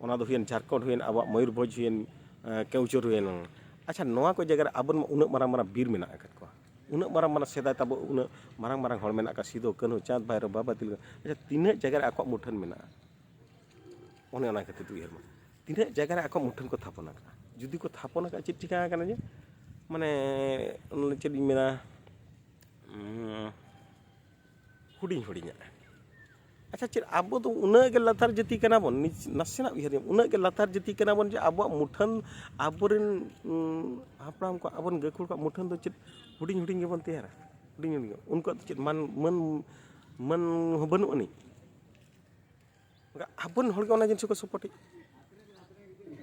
ᱚᱱᱟ ᱫᱚ ᱦᱩᱭᱮᱱ ᱡᱷᱟᱲᱠᱷᱚᱸᱰ ᱦᱩᱭᱮᱱ, ᱟᱵᱚᱣᱟᱜ ᱢᱚᱭᱩᱨᱵᱷᱚᱸᱡᱽ ᱦᱩᱭᱮᱱ, ᱮᱸ, ᱠᱮᱣᱡᱷᱚᱨ ᱦᱩᱭᱮᱱ᱾ ᱟᱪᱪᱷᱟ, ᱱᱚᱣᱟ ᱠᱚ ᱡᱟᱭᱜᱟ ᱨᱮ ᱟᱵᱚ ᱢᱟ ᱩᱱᱟᱹᱜ ᱢᱟᱨᱟᱝ ᱢᱟᱨᱟᱝ ᱵᱤᱨ ᱢᱮᱱᱟᱜ ᱟᱠᱟᱫ ᱠᱚᱣᱟ, ᱩᱱᱟᱹᱜ ᱢᱟᱨᱟᱝ ᱢᱟᱨᱟᱝ ᱥᱮᱫᱟᱭ ᱛᱟᱵᱚ ᱩᱱᱟᱹᱜ ᱢᱟᱨᱟᱝ ᱢᱟᱨᱟᱝ ᱦᱚᱲ ᱢᱮᱱᱟᱜ ᱟᱠᱟᱫ, ᱥᱤᱫᱩ, ᱠᱟᱹᱱᱦᱩ, ᱪᱟᱸᱫᱽ, ᱵᱷᱟᱭᱨᱳ, ᱵᱟᱵᱟ ᱛᱤᱞᱠᱟᱹ᱾ ᱟᱪᱪᱷᱟ, ᱛᱤᱱᱟᱹᱜ ᱡᱟᱭᱜᱟ ᱨᱮ ᱟᱠᱚᱣᱟᱜ ᱢᱩᱴᱷᱟᱹᱱ ᱢᱮᱱᱟᱜᱼᱟ? ᱚᱱᱮ ᱚᱱᱟ ᱠᱷᱟᱹᱛᱤᱨ ᱛᱮ ᱩᱭᱦᱟᱹᱨ ᱢᱟ, ᱛᱤᱱᱟᱹᱜ ᱡᱟᱭᱜᱟ ᱨᱮ ᱟᱠᱚᱣᱟᱜ ᱢᱩᱴᱷᱟᱹᱱ ᱠᱚ ᱛᱷᱟᱯᱚᱱ ᱟᱠᱟᱫᱼᱟ? ᱡᱩᱫᱤ ᱠᱚ ᱛᱷᱟᱯᱚᱱ ᱟᱠᱟᱫᱼᱟ, ᱪᱮᱫ ᱪᱤᱠᱟ ᱟᱠᱟᱱᱟ ᱡᱮ, ᱢᱟᱱᱮ, ᱚᱱᱟ ᱪᱮᱫ ᱤᱧ ᱢᱮᱱᱟ, ᱩᱸ, ᱦᱩᱰᱤᱧ ᱦᱩᱰᱤᱧᱟᱜ᱾ ᱟᱪᱪᱷᱟ, ᱪᱮᱫ ᱟᱵᱚ ᱫᱚ ᱩᱱᱟᱹᱜ ᱜᱮ ᱞᱟᱛᱟᱨ ᱡᱟᱹᱛᱤ ᱠᱟᱱᱟ ᱵᱚᱱ? ᱱᱤᱡ-, ᱱᱟᱥᱮᱱᱟᱜ ᱩᱭᱦᱟᱹᱨ ᱧᱚᱜ, ᱩᱱᱟᱹᱜ ᱜᱮ ᱞᱟᱛᱟᱨ ᱡᱟᱹᱛᱤ ᱠᱟᱱᱟ ᱵᱚᱱ ᱡᱮ ᱟᱵᱚᱣᱟᱜ ᱢᱩᱴᱷᱟᱹᱱ, ᱟᱵᱚᱨᱮᱱ, ᱩᱸ, ᱦᱟᱯᱲᱟᱢ ᱠᱚ, ᱟᱵᱚᱨᱮᱱ ᱜᱟᱹᱠᱷᱩᱲ ᱠᱚᱣᱟᱜ ᱢᱩᱴᱷᱟᱹᱱ ᱫᱚ ᱪᱮᱫ ᱦᱩᱰᱤᱧ ᱦᱩᱰᱤᱧ ᱜᱮᱵᱚᱱ ᱛᱮᱭᱟᱨᱟ? ᱦᱩᱰᱤᱧ ᱦᱩᱰᱤᱧ ᱜᱮ᱾ ᱩᱱᱠᱩᱣᱟᱜ ᱫᱚ ᱪᱮᱫ ᱢᱟᱹᱱ, ᱢᱟᱹᱱ, ᱢᱟᱹᱱ ᱦᱚᱸ ᱵᱟᱹᱱᱩᱜ ᱟᱹᱱᱤᱡ᱾ ᱟᱵᱚᱨᱮᱱ ᱦᱚᱲᱜᱮ ᱚᱱᱟ ᱡᱤᱱᱤᱥ ᱠᱚ ᱥᱟᱯᱳᱨᱴᱮᱫ,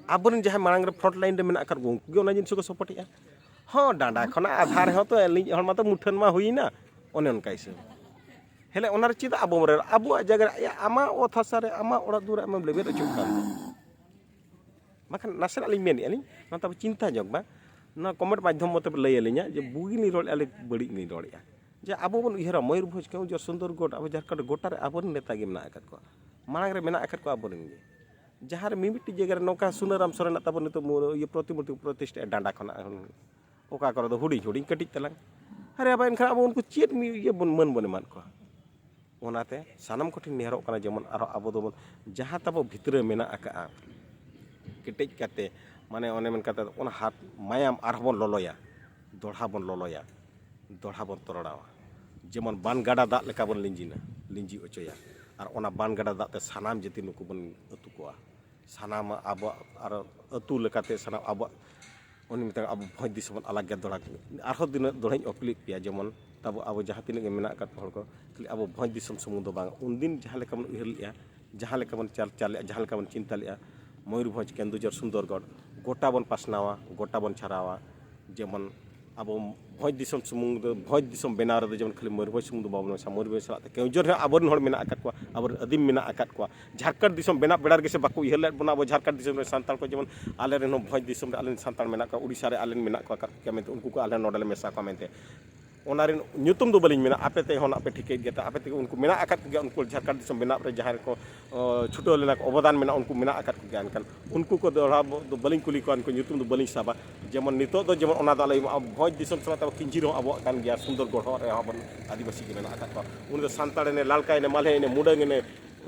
ᱟᱵᱚᱨᱮᱱ ᱡᱟᱦᱟᱸᱭ ᱢᱟᱲᱟᱝ ᱨᱮ ᱯᱷᱨᱚᱱᱴ ᱞᱟᱭᱤᱱ ᱨᱮ ᱢᱮᱱᱟᱜ ᱟᱠᱟᱫ ᱠᱚ, ᱩᱱᱠᱩ ᱜᱮ ᱚᱱᱟ ᱡᱤᱱᱤᱥ ᱠᱚ ᱥᱟᱯᱳᱨᱴᱮᱫᱼᱟ᱾ ᱦᱚᱸ, ᱰᱟᱸᱰᱟ ᱠᱷᱚᱱᱟᱜ ᱟᱫᱷᱟ ᱨᱮᱦᱚᱸ ᱛᱚ ᱟᱹᱞᱤᱧ ᱦᱚᱲᱢᱟ ᱛᱚ ᱢᱩᱴᱷᱟᱹᱱ ᱢᱟ ᱦᱩᱭᱱᱟ, ᱚᱱᱮ ᱚᱱᱠᱟ ᱦᱤᱥᱟᱹᱵ᱾ ᱦᱮᱞᱮ ᱚᱱᱟ ᱨᱮ ᱪᱮᱫᱟᱜ ᱟᱵᱚ ᱨᱮ, ᱟᱵᱚᱣᱟᱜ ᱡᱟᱭᱜᱟ ᱨᱮ, ᱟᱢᱟᱜ ᱚᱛ ᱦᱟᱥᱟ ᱨᱮ, ᱟᱢᱟᱜ ᱚᱲᱟᱜ ᱫᱩᱣᱟᱹᱨ ᱨᱮ ᱟᱢᱮᱢ ᱞᱮᱵᱮᱫ ᱦᱚᱪᱚᱜ ᱠᱟᱱ ᱫᱚ? ᱵᱟᱠᱷᱟᱱ ᱱᱟᱥᱮᱱᱟᱜ ᱞᱤᱧ ᱢᱮᱱᱮᱫᱼᱟ ᱞᱤᱧ, ᱱᱚᱣᱟ ᱛᱟᱵᱚ ᱪᱤᱱᱛᱟ ᱧᱚᱜ ᱢᱟ, ᱱᱚᱣᱟ ᱠᱚᱢᱮᱱᱴ ᱢᱟᱫᱽᱫᱷᱚᱢ ᱢᱚᱛᱚ ᱯᱮ ᱞᱟᱹᱭ ᱟᱹᱞᱤᱧᱟ ᱡᱮ ᱵᱩᱜᱤ ᱞᱤᱧ ᱨᱚᱲᱮᱫᱼᱟ, ᱟᱞᱮ ᱵᱟᱹᱲᱤᱡ ᱞᱤᱧ ᱨᱚᱲᱮᱫᱼᱟ᱾ ᱡᱮ ᱟᱵᱚ ᱵᱚᱱ ᱩᱭᱦᱟᱹᱨᱟ ᱢᱚᱭᱩᱨᱵᱷᱚᱸᱡᱽ, ᱠᱮᱣᱚᱱᱡᱷᱚᱨ, ᱥᱩᱱᱫᱚᱨᱜᱚᱰ, ᱟᱵᱚ ᱡᱷᱟᱲᱠᱷᱚᱸᱰ ᱜᱚᱴᱟ ᱨᱮ ᱟᱵᱚᱨᱮᱱ ᱱᱮᱛᱟ ᱜᱮ ᱢᱮᱱᱟᱜ ᱟᱠᱟᱫ ᱠᱚᱣᱟ, ᱢᱟᱲᱟᱝ ᱨᱮ ᱢᱮᱱᱟᱜ ᱟᱠᱟᱫ ᱠᱚᱣᱟ ᱟᱵᱚᱨᱮᱱ ᱜᱮ᱾ ᱡᱟᱦᱟᱸ ᱨᱮ ᱢᱤᱢᱤᱫᱴᱤᱡ ᱡᱟᱭᱜᱟ ᱨᱮ ᱱᱚᱝᱠᱟ ᱥᱩᱱᱟᱹᱨᱟᱢ ᱥᱚᱨᱮᱱᱟᱜ ᱛᱟᱵᱚᱱ ᱱᱤᱛᱚᱜ ᱢᱩ-, ᱤᱭᱟᱹ ᱯᱨᱚᱛᱤᱢᱩᱨᱛᱤ ᱠᱚ ᱯᱨᱚᱛᱤᱥᱴᱷᱟ ᱰᱟᱸᱰᱟ ᱠᱷᱚᱱᱟᱜ ᱦᱚᱸ ᱚᱠᱟ ᱠᱚᱨᱮ ᱫᱚ ᱦᱩᱰᱤᱧ ᱦᱩᱰᱤᱧ ᱠᱟᱹᱴᱤᱡ ᱛᱟᱞᱟᱝ᱾ ᱟᱨᱮ ᱟᱵᱟ, ᱮᱱᱠᱷᱟᱱ ᱟᱵᱚ ᱩᱱᱠᱩ ᱪᱮᱫ ᱢᱤ-, ᱤᱭᱟᱹ ᱵᱚᱱ, ᱢᱟᱹᱱ ᱵᱚᱱ ᱮᱢᱟᱫ ᱠᱚᱣᱟ? ᱚᱱᱟᱛᱮ ᱥᱟᱱᱟᱢ ᱠᱚᱴᱷᱮᱱ ᱱᱮᱦᱚᱨᱚᱜ ᱠᱟᱱᱟ, ᱡᱮᱢᱚᱱ ᱟᱨᱚ ᱟᱵᱚ ᱫᱚᱵᱚᱱ, ᱡᱟᱦᱟᱸ ᱛᱟᱵᱚ ᱵᱷᱤᱛᱨᱤ ᱨᱮ ᱢᱮᱱᱟᱜ ᱟᱠᱟᱜᱼᱟ, ᱠᱮᱴᱮᱡ ᱠᱟᱛᱮ, ᱢᱟᱱᱮ ᱚᱱᱮ ᱢᱮᱱ ᱠᱟᱛᱮ ᱚᱱᱟ ᱦᱟᱛ ᱢᱟᱭᱟᱢ ᱟᱨᱦᱚᱸ ᱵᱚᱱ ᱞᱚᱞᱚᱭᱟ, ᱫᱚᱲᱦᱟ ᱵᱚᱱ ᱞᱚᱞᱚᱭᱟ, ᱫᱚᱲᱦᱟ ᱵᱚᱱ ᱛᱚᱨᱚᱲᱟᱣᱟ᱾ ᱡᱮᱢᱚᱱ ᱵᱟᱱ ᱜᱟᱰᱟ ᱫᱟᱜ ᱞᱮᱠᱟ ᱵᱚᱱ ᱞᱤᱸᱡᱤᱱᱟ, ᱞᱤᱸᱡᱤ ᱚᱪᱚᱭᱟ᱾ ᱟᱨ ᱚᱱᱟ ᱵᱟᱱ ᱜᱟᱰᱟ ᱫᱟᱜ ᱛᱮ ᱥᱟᱱᱟᱢ ᱡᱟᱹᱛᱤ ᱱᱩᱠᱩ ᱵᱚᱱ ᱟᱹᱛᱩ ᱠᱚᱣᱟ᱾ ᱥᱟᱱᱟᱢᱟᱜ ᱟᱵᱚᱣᱟᱜ ᱟᱨ ᱟᱹᱛᱩ ᱞᱮᱠᱟᱛᱮ ᱥᱟᱱᱟᱢ ᱟᱵᱚᱣᱟᱜ, ᱩᱱᱤ ᱢᱮᱛᱟᱜ ᱟᱵᱚ ᱵᱷᱚᱸᱡᱽ ᱫᱤᱥᱚᱢ ᱵᱚᱱ ᱟᱞᱟᱜᱽ ᱜᱮᱭᱟ ᱫᱚᱲᱦᱟ᱾ ᱟᱨᱦᱚᱸ ᱛᱤᱱᱟᱹᱜ ᱫᱚᱲᱦᱟᱧ ᱚᱠᱞᱤ ᱯᱮᱭᱟ, ᱡᱮᱢᱚᱱ ᱛᱟᱵᱚ ᱟᱵᱚ ᱡᱟᱦᱟᱸ ᱛᱤᱱᱟᱹᱜ ᱜᱮ ᱢᱮᱱᱟᱜ ᱟᱠᱟᱫ ᱦᱚᱲ ᱠᱚ, ᱠᱷᱟᱹᱞᱤ ᱟᱵᱚ ᱵᱷᱚᱸᱡᱽ ᱫᱤᱥᱚᱢ ᱥᱩᱢᱩᱝ ᱫᱚ ᱵᱟᱝ, ᱩᱱᱫᱤᱱ ᱡᱟᱦᱟᱸ ᱞᱮᱠᱟ ᱵᱚᱱ ᱩᱭᱦᱟᱹᱨ ᱞᱮᱫᱼᱟ, ᱡᱟᱦᱟᱸ ᱞᱮᱠᱟ ᱵᱚᱱ ᱪᱟᱨᱪᱟ ᱞᱮᱫᱼᱟ, ᱡᱟᱦᱟᱸ ᱞᱮᱠᱟ ᱵᱚᱱ ᱪᱤᱱᱛᱟ ᱞᱮᱫᱼᱟ, ᱢᱚᱭᱩᱨᱵᱷᱚᱸᱡᱽ, ᱠᱮᱱᱫᱩᱡᱷᱚᱨ, ᱥᱩᱱᱫᱚᱨᱜᱚᱲ ᱜᱚᱴᱟ ᱵᱚᱱ ᱯᱟᱥᱱᱟᱣᱟ, ᱜᱚᱴᱟ ᱵᱚᱱ ᱪᱷᱟᱨᱟᱣᱟ᱾ ᱡᱮᱢᱚᱱ ᱟᱵᱚ ᱵᱷᱚᱸᱡᱽ ᱫᱤᱥᱚᱢ ᱥᱩᱢᱩᱝ ᱫᱚ, ᱵᱷᱚᱸᱡᱽ ᱫᱤᱥᱚᱢ ᱵᱮᱱᱟᱣ ᱨᱮᱫᱚ ᱡᱮᱢᱚᱱ ᱠᱷᱟᱹᱞᱤ ᱢᱚᱭᱩᱨᱵᱷᱚᱸᱡᱽ ᱥᱩᱢᱩᱝ ᱫᱚ ᱵᱟᱵᱚᱱ ᱢᱮᱥᱟ, ᱢᱚᱭᱩᱨᱵᱷᱚᱸᱡᱽ ᱥᱟᱞᱟᱜ ᱛᱮ ᱠᱮᱣᱡᱷᱚᱨ ᱨᱮᱦᱚᱸ ᱟᱵᱚᱨᱮᱱ ᱦᱚᱲ ᱢᱮᱱᱟᱜ ᱟᱠᱟᱫ ᱠᱚᱣᱟ, ᱟᱵᱚᱨᱮᱱ ᱟᱹᱫᱤᱢ ᱢᱮᱱᱟᱜ ᱟᱠᱟᱫ ᱠᱚᱣᱟ᱾ ᱡᱷᱟᱨᱠᱷᱚᱸᱰ ᱫᱤᱥᱚᱢ ᱵᱮᱱᱟᱣ ᱵᱮᱲᱟ ᱨᱮᱜᱮ ᱥᱮ ᱵᱟᱠᱚ ᱩᱭᱦᱟᱹᱨ ᱞᱮᱫ ᱵᱚᱱᱟ ᱟᱵᱚ ᱡᱷᱟᱨᱠᱷᱚᱸᱰ ᱫᱤᱥᱚᱢ ᱨᱮ ᱥᱟᱱᱛᱟᱲ ᱠᱚ, ᱡᱮᱢᱚᱱ ᱟᱞᱮᱨᱮᱱ ᱦᱚᱸ ᱵᱷᱚᱸᱡᱽ ᱫᱤᱥᱚᱢ ᱨᱮ ᱟᱞᱮᱨᱮᱱ ᱥᱟᱱᱛᱟᱲ ᱢᱮᱱᱟᱜ ᱠᱚᱣᱟ, ᱩᱲᱤᱥᱥᱟ ᱨᱮ ᱟᱞᱮᱨᱮᱱ ᱢᱮᱱᱟᱜ ᱠᱚᱣᱟ, ᱠᱟᱨ-, ᱠᱟ ᱢᱮᱱᱛᱮ ᱩᱱᱠᱩ ᱠᱚ ᱟᱞᱮ ᱱᱚᱰᱮ ᱞᱮ ᱢᱮᱥᱟ ᱠᱚᱣᱟ ᱢᱮᱱᱛᱮ᱾ ᱚᱱᱟ ᱨᱮᱱ ᱧᱩᱛᱩᱢ ᱫᱚ ᱵᱟᱹᱞᱤᱧ ᱢᱮᱱᱟ, ᱟᱯᱮ ᱛᱮ ᱦᱚᱸ ᱱᱟᱜ ᱯᱮ ᱴᱷᱤᱠᱟᱹᱭᱮᱫ ᱜᱮᱭᱟ᱾ ᱛᱚ ᱟᱯᱮ ᱛᱮᱜᱮ ᱩᱱᱠᱩ ᱢᱮᱱᱟᱜ ᱟᱠᱟᱫ ᱠᱚᱜᱮᱭᱟ, ᱩᱱᱠᱩ ᱡᱷᱟᱨᱠᱷᱚᱸᱰ ᱫᱤᱥᱚᱢ ᱵᱮᱱᱟᱣ ᱨᱮ ᱡᱟᱦᱟᱸᱭ ᱨᱮᱠᱚ, ᱚ, ᱪᱷᱩᱴᱟᱹᱣ ᱞᱮᱱᱟ ᱠᱚ, ᱚᱵᱚᱫᱟᱱ ᱢᱮᱱᱟᱜᱼᱟ, ᱩᱱᱠᱩ ᱢᱮᱱᱟᱜ ᱟᱠᱟᱫ ᱠᱚᱜᱮᱭᱟ᱾ ᱮᱱᱠᱷᱟᱱ ᱩᱱᱠᱩ ᱠᱚ ᱫᱚᱦᱲᱟ ᱵᱚ-, ᱫᱚ ᱵᱟᱹᱞᱤᱧ ᱠᱩᱞᱤ ᱠᱚᱣᱟ, ᱩᱱᱠᱩ ᱧᱩᱛᱩᱢ ᱫᱚ ᱵᱟᱹᱞᱤᱧ ᱥᱟᱵᱟ᱾ ᱡᱮᱢᱚᱱ ᱱᱤᱛᱚᱜ ᱫᱚ ᱡᱮᱢᱚᱱ ᱚᱱᱟ ᱫᱚ ᱟᱞᱮ ᱟᱵᱚ ᱵᱷᱚᱸᱡᱽ ᱫᱤᱥᱚᱢ ᱥᱟᱞᱟᱜ ᱛᱮ ᱟᱵᱚ ᱠᱤᱧᱡᱷᱤ ᱨᱮᱦᱚᱸ ᱟᱵᱚᱣᱟᱜ ᱠᱟᱱ ᱜᱮᱭᱟ, ᱥᱩᱱᱫᱚᱨᱜᱚᱲ ᱦᱚᱸ ᱨᱮᱦᱚᱸ ᱟᱵᱚ ᱟᱹᱫᱤᱵᱟᱹᱥᱤ ᱜᱮ ᱢᱮᱱᱟᱜ ᱟᱠᱟᱫ ᱠᱚᱣᱟ᱾ ᱩᱱᱤ ᱫᱚ ᱥᱟᱱᱛᱟᱲ ᱮᱱᱮ, ᱞᱟᱞᱠᱟ ᱮᱱᱮ, ᱢᱟᱞᱦᱮ ᱮᱱᱮ, ᱢᱩᱰᱟᱹᱝ ᱮᱱᱮ,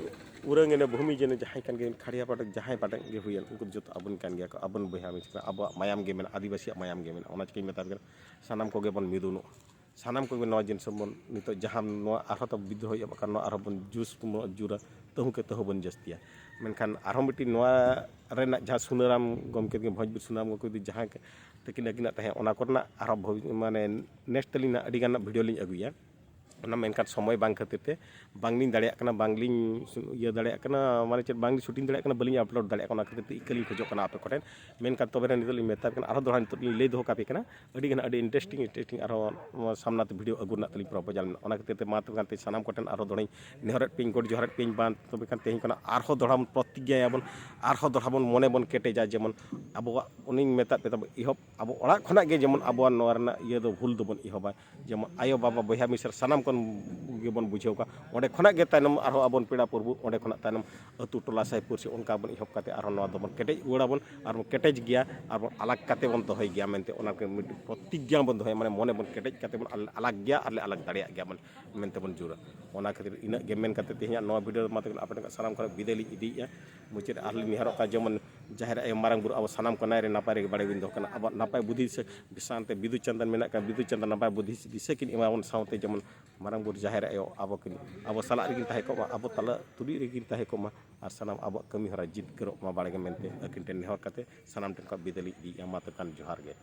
ᱩᱨᱟᱹᱝ ᱮᱱᱮ, ᱵᱷᱩᱢᱤ ᱡᱮᱱᱮ, ᱡᱟᱦᱟᱸᱭ ᱠᱟᱱ ᱜᱮ, ᱠᱷᱟᱲᱤᱭᱟ ᱯᱟᱴᱮ, ᱡᱟᱦᱟᱸᱭ ᱯᱟᱴᱮ ᱜᱮ ᱦᱩᱭᱮᱱ, ᱩᱱᱠᱩ ᱫᱚ ᱡᱚᱛᱚ ᱟᱵᱚᱨᱮᱱ ᱠᱟᱱ ᱜᱮᱭᱟ ᱠᱚ, ᱟᱵᱚᱨᱮᱱ ᱵᱚᱭᱦᱟ ᱢᱤᱥᱮᱨᱟ, ᱟᱵᱚᱣᱟᱜ ᱢᱟᱭᱟᱢ ᱜᱮ ᱢᱮᱱᱟᱜᱼᱟ, ᱟᱹᱫᱤᱵᱟᱹᱥᱤᱭᱟᱜ ᱢᱟᱭᱟᱢ ᱜᱮ ᱢᱮᱱᱟᱜᱼᱟ᱾ ᱚᱱᱟ ᱪᱤᱠᱟᱹᱧ ᱢᱮᱛᱟ ᱯᱮ ᱠᱟᱱᱟ, ᱥᱟᱱᱟᱢ ᱠᱚᱜᱮ ᱵᱚᱱ ᱢᱤᱫᱩᱱᱚᱜᱼᱟ᱾ ᱥᱟᱱᱟᱢ ᱠᱚᱜᱮ ᱱᱚᱣᱟ ᱡᱤᱱᱤᱥ ᱵᱚᱱ, ᱱᱤᱛᱚᱜ ᱡᱟᱦᱟᱸ ᱱᱚᱣᱟ ᱟᱨᱦᱚᱸ ᱛᱟᱵᱚ ᱵᱤᱫᱽᱫᱨᱳᱦᱚ ᱮᱦᱚᱵ ᱟᱠᱟᱱ, ᱱᱚᱣᱟ ᱟᱨᱦᱚᱸ ᱵᱚᱱ ᱡᱳᱥ ᱵᱚᱱ ᱡᱳᱨᱟ, ᱛᱟᱹᱦᱩ ᱠᱮ ᱛᱟᱹᱦᱩ ᱵᱚᱱ ᱡᱟᱹᱥᱛᱤᱭᱟ᱾ ᱢᱮᱱᱠᱷᱟᱱ ᱟᱨᱦᱚᱸ ᱢᱤᱫᱴᱤᱡ ᱱᱚᱣᱟ ᱨᱮᱱᱟᱜ ᱡᱟᱦᱟᱸ ᱥᱩᱱᱟᱹᱨᱟᱢ ᱜᱚᱢᱠᱮ ᱛᱟᱹᱠᱤᱱ, ᱵᱷᱚᱸᱡᱽ ᱵᱤᱨ ᱥᱩᱱᱟᱹᱨᱟᱢ ᱜᱚᱢᱠᱮ ᱛᱟᱹᱠᱤᱱ ᱡᱟᱦᱟᱸ ᱛᱟᱹᱠᱤᱱ ᱟᱹᱠᱤᱱᱟᱜ ᱛᱟᱦᱮᱸ, ᱚᱱᱟ ᱠᱚᱨᱮᱱᱟᱜ ᱟᱨᱦᱚᱸ ᱵᱷᱚᱵᱤ-, ᱢᱟᱱᱮ next ᱟᱹᱞᱤᱧ ᱱᱟᱜ ᱟᱹᱰᱤ ᱜᱟᱱ ᱱᱟᱜ video ᱞᱤᱧ ᱟᱹᱜᱩᱭᱟ᱾ ᱚᱱᱟ ᱢᱮᱱᱠᱷᱟᱱ ᱥᱚᱢᱚᱭ ᱵᱟᱝ ᱠᱷᱟᱹᱛᱤᱨ ᱛᱮ ᱵᱟᱝᱞᱤᱧ ᱫᱟᱲᱮᱭᱟᱜ ᱠᱟᱱᱟ, ᱵᱟᱝᱞᱤᱧ ᱤᱭᱟᱹ ᱫᱟᱲᱮᱭᱟᱜ ᱠᱟᱱᱟ, ᱢᱟᱱᱮ ᱪᱮᱫ, ᱵᱟᱝᱞᱤᱧ ᱥᱩᱴᱤᱝ ᱫᱟᱲᱮᱭᱟᱜ ᱠᱟᱱᱟ, ᱵᱟᱹᱞᱤᱧ ᱟᱯᱞᱳᱰ ᱫᱟᱲᱮᱭᱟᱜ ᱠᱟᱱᱟ᱾ ᱚᱱᱟ ᱠᱷᱟᱹᱛᱤᱨ ᱛᱮ ᱤᱠᱟᱹ ᱞᱤᱧ ᱠᱷᱚᱡᱚᱜ ᱠᱟᱱᱟ ᱟᱯᱮ ᱠᱚᱴᱷᱮᱱ᱾ ᱢᱮᱱᱠᱷᱟᱱ ᱛᱚᱵᱮ ᱨᱮ ᱱᱤᱛᱚᱜ ᱞᱤᱧ ᱢᱮᱛᱟ ᱯᱮ ᱠᱟᱱᱟ, ᱟᱨᱦᱚᱸ ᱫᱚᱦᱲᱟ ᱱᱤᱛᱚᱜ ᱞᱤᱧ ᱞᱟᱹᱭ ᱫᱚᱦᱚ ᱠᱟᱯᱮ ᱠᱟᱱᱟ, ᱟᱹᱰᱤ ᱜᱟᱱ ᱟᱹᱰᱤ ᱤᱱᱴᱟᱨᱮᱥᱴᱤᱝ ᱤᱱᱴᱟᱨᱮᱥᱴᱤᱝ ᱟᱨᱦᱚᱸ ᱱᱚᱣᱟ ᱥᱟᱢᱱᱟ ᱛᱮ ᱵᱷᱤᱰᱤᱭᱳ ᱟᱹᱜᱩ ᱨᱮᱱᱟᱜ ᱛᱟᱹᱞᱤᱧ ᱯᱨᱚᱯᱳᱡᱟᱞ ᱢᱮᱱᱟᱜᱼᱟ᱾ ᱚᱱᱟ ᱠᱷᱟᱹᱛᱤᱨ ᱛᱮ ᱢᱟ ᱛᱚᱵᱮ ᱠᱷᱟᱱ ᱛᱮᱦᱮᱧ ᱥᱟᱱᱟᱢ ᱠᱚᱴᱷᱮᱱ ᱟᱨᱦᱚᱸ ᱫᱚᱦᱲᱟᱧ ᱱᱮᱦᱚᱨᱮᱫ ᱯᱮᱭᱟᱹᱧ, ᱜᱚᱰ ᱡᱚᱦᱟᱨᱮᱫ ᱯᱮᱭᱟᱹᱧ, ᱵᱟᱝ ᱛᱚᱵᱮ ᱠᱷᱟᱱ ᱛᱮᱦᱮᱧ ᱠᱷᱚᱱᱟᱜ ᱟᱨᱦᱚᱸ ᱫᱚᱦᱲᱟ ᱵᱚᱱ ᱯᱨᱚᱛᱤᱡᱽᱧᱟᱭᱟᱵᱚᱱ, ᱟᱨᱦᱚᱸ ᱫᱚᱦᱲᱟ ᱵᱚᱱ ᱢᱚᱱᱮ ᱵᱚᱱ ᱠᱮᱴᱮᱡᱟ, ᱡᱮᱢᱚᱱ ᱟᱵᱚᱣᱟᱜ ᱚᱱᱮᱧ ᱢᱮᱛᱟᱫ ᱯᱮ ᱛᱟᱵᱚ ᱮᱦᱚᱵ ᱟᱵᱚ ᱚᱲᱟᱜ ᱠᱷᱚᱱᱟᱜ ᱜᱮ ᱡᱮᱢᱚᱱ ᱟᱵᱚᱣᱟᱜ ᱱᱚᱣᱟ ᱨᱮᱱᱟᱜ ᱤᱭᱟᱹ ᱫᱚ ᱵᱷᱩᱞ ᱫᱚᱵᱚᱱ ᱮᱦᱚᱵᱟ᱾ ᱡᱮᱢᱚᱱ ᱟᱭᱳ ᱵᱟᱵᱟ ᱵᱚᱭᱦᱟ ᱢᱤᱥᱮᱨ ᱥᱟᱱᱟᱢ ᱠᱚ ᱜᱮᱵᱚᱱ ᱵᱩᱡᱷᱟᱹᱣ ᱠᱚᱣᱟ᱾ ᱚᱸᱰᱮ ᱠᱷᱚᱱᱟᱜ ᱜᱮ ᱛᱟᱭᱱᱚᱢ ᱟᱨᱦᱚᱸ ᱟᱵᱚᱱ ᱯᱮᱲᱟ ᱯᱨᱚᱵᱷᱩ, ᱚᱸᱰᱮ ᱠᱷᱚᱱᱟᱜ ᱛᱟᱭᱱᱚᱢ ᱟᱹᱛᱩ ᱴᱚᱞᱟ ᱥᱟᱭ ᱯᱩᱲᱥᱤ, ᱚᱱᱠᱟ ᱵᱚᱱ ᱮᱦᱚᱵ ᱠᱟᱛᱮ ᱟᱨᱦᱚᱸ ᱱᱚᱣᱟ ᱫᱚᱵᱚᱱ ᱠᱮᱴᱮᱡ ᱨᱩᱣᱟᱹᱲᱟᱵᱚᱱ ᱟᱨ ᱵᱚᱱ ᱠᱮᱴᱮᱡ ᱜᱮᱭᱟ ᱟᱨ ᱵᱚᱱ ᱟᱞᱟᱜᱽ ᱠᱟᱛᱮ ᱵᱚᱱ ᱫᱚᱦᱚᱭ ᱜᱮᱭᱟ ᱢᱮᱱᱛᱮ ᱚᱱᱟ ᱠᱚ ᱢᱤᱫᱴᱤᱡ ᱯᱨᱚᱛᱤᱡᱽᱧᱟ ᱵᱚᱱ ᱫᱚᱦᱚᱭᱟ, ᱢᱟᱱᱮ ᱢᱚᱱᱮ ᱵᱚᱱ ᱠᱮᱴᱮᱡ ᱠᱟᱛᱮ ᱵᱚᱱ ᱟᱞ-, ᱟᱞᱟᱜᱽ ᱜᱮᱭᱟ ᱟᱨ ᱞᱮ ᱟᱞᱟᱜᱽ ᱫᱟᱲᱮᱭᱟᱜ ᱜᱮᱭᱟ ᱵᱚᱱ ᱢᱮᱱᱛᱮ ᱵᱚᱱ ᱡᱳᱨᱟ᱾ ᱚᱱᱟ ᱠᱷᱟᱹᱛᱤᱨ ᱤᱱᱟᱹᱜ ᱜᱮ ᱢᱮᱱ ᱠᱟᱛᱮ ᱛᱮᱦᱮᱧᱟᱜ ᱱᱚᱣᱟ ᱵᱷᱤᱰᱤᱭᱳ ᱢᱟ ᱛᱟᱵᱚᱱ ᱟᱯᱮ ᱴᱷᱮᱱ ᱥᱟᱱᱟᱢ ᱠᱷᱚᱱᱟᱜ ᱵᱤᱫᱟᱹᱭ ᱞᱤᱧ ᱤᱫᱤᱭᱮᱫᱼᱟ᱾ ᱢᱩᱪᱟᱹᱫ ᱟᱨ ᱞᱤᱧ ᱱᱮᱦᱚᱨᱚᱜ ᱠᱟᱱᱟ ᱡᱮᱢᱚᱱ ᱡᱟᱦᱮᱨ ᱟᱭᱳ ᱢᱟᱨᱟᱝ ᱵᱩᱨᱩ ᱟᱵᱚ ᱥᱟᱱᱟᱢ ᱠᱚ ᱱᱟᱭ ᱨᱮ ᱱᱟᱯᱟᱭ ᱨᱮᱜᱮ ᱵᱟᱲᱮ ᱵᱤᱱ ᱫᱚᱦᱚ ᱠᱟᱱᱟ᱾ ᱟᱵᱚᱣᱟᱜ ᱱᱟᱯᱟᱭ ᱵᱩᱫᱷᱤ ᱥᱮ ᱥᱟᱶᱛᱮ ᱵᱤᱫᱩ ᱪᱟᱸᱫᱟᱱ ᱢᱮᱱᱟᱜ ᱠᱟᱱ, ᱵᱤᱫᱩ ᱪᱟᱸᱫᱟᱱ ᱱᱟᱯᱟᱭ ᱵᱩᱫᱷᱤ ᱫᱤᱥᱟᱹ ᱠᱤᱱ ᱮᱢᱟ ᱵᱚᱱ ᱥᱟᱶᱛᱮ ᱡᱮᱢᱚᱱ ᱢᱟᱨᱟᱝ ᱵᱩᱨᱩ ᱡᱟᱦᱮᱨ ᱟᱭᱳ ᱟᱵᱚ ᱠᱤᱱ ᱟᱵᱚ ᱥᱟᱞᱟᱜ ᱨᱮᱠᱤᱱ ᱛᱟᱦᱮᱸ ᱠᱚᱜ ᱢᱟ, ᱟᱵᱚ ᱛᱟᱞᱟ ᱛᱩᱞᱩᱡ ᱨᱮᱠᱤᱱ ᱛᱟᱦᱮᱸ ᱠᱚᱜ ᱢᱟ ᱟᱨ ᱥᱟᱱᱟᱢ ᱟᱵᱚᱣᱟᱜ ᱠᱟᱹᱢᱤ ᱦᱚᱨᱟ ᱡᱤᱛᱠᱟᱹᱨᱚᱜ ᱢᱟ ᱵᱟᱲᱮ ᱜᱮ ᱢᱮᱱᱛᱮ ᱟᱹᱠᱤᱱ ᱴᱷᱮᱱ ᱱᱮᱦᱚᱨ ᱠᱟᱛᱮ ᱥᱟᱱᱟᱢ ᱴᱷᱮᱱ ᱠᱷᱚᱱ ᱵᱤᱫᱟᱹᱭ ᱞᱤᱧ ᱤᱫᱤᱭᱮᱫᱼᱟ᱾ ᱢᱟ ᱛᱚᱵᱮ ᱠᱷᱟᱱ ᱡᱚᱦᱟᱨ ᱜᱮ᱾